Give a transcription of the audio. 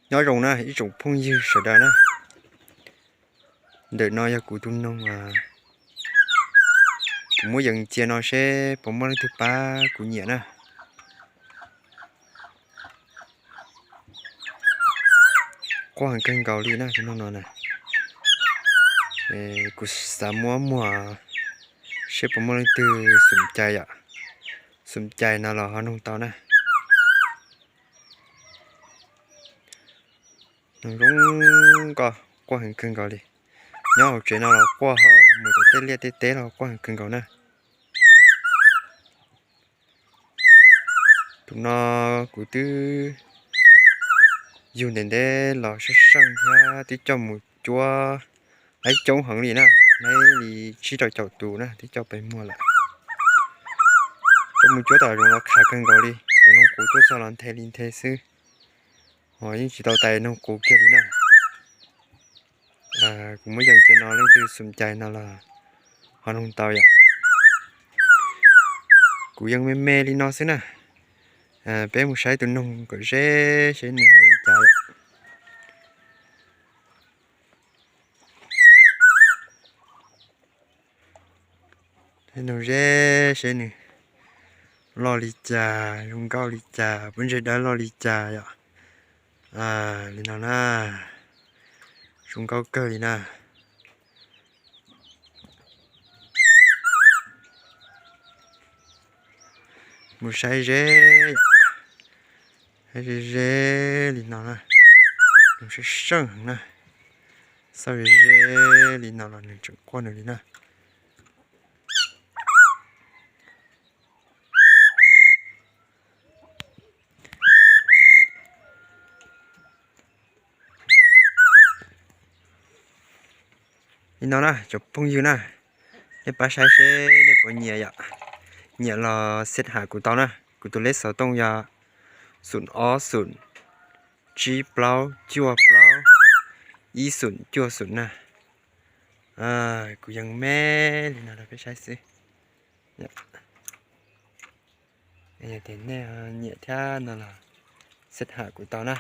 Nyob zoo na ib tsoom phooj ywg sawv daws na. Ntawm no yog kuv tus noog, kuv muab yees cia no seb puas muaj leej twg pab kuv nyiam na. Quaj heev kawg nkaus li na tus noog no na. Kuv xav muab muag seb puas muaj leej twg xum cai yom. Xum cai no los ho noog tau na. Noog zoo nkauj, quaj heev kawg nkaus li. Nyob hauv tsev no los quaj, ho mus tom tej liaj tej teb los quaj heev kawg nkaus na. Tus no kuv twb yug ntev ntev los seej seej thiab twb coj mus cuab laib coob heev li na, laib li tsib rau caum tus na twb coj pes muag lawm. Coj mus cuab tom zoov los khav kawg nkaus li, cov noog quv tuaj txog los nthe li nthe xwb. Ho yeej tsis tau tais noog quv kiag li na. Kuv muab yees cia no leej twg xum cai no los ho noog tau yom. Kuv yees me me li no xwb na. Peb mus saib tus noog kom ze seb nws zoo cas yom. Noog ze seb nws loj li cas, zoo nkauj li cas, pob ntseg dawb loj li cas yom. Li no na, zoo nkauj kawg li na. Mus saib ze, saib ze ze li no na, nws seej seej na. Xauj ze ze li no los nws tseem quaj nws li na. Li no na cov phooj ywg na, nej pab saib seb nej puas nyiam yom. Nyiam los xet ham kuv tau na, kuv tus lej xov tooj yog xum ob xum tsib plaub cuaj plaub ib xum cuaj xum na. Kuv yees me li no rau peb saib xwb. Yog tias nej nyiam thiab no los xet ham kuv tau na.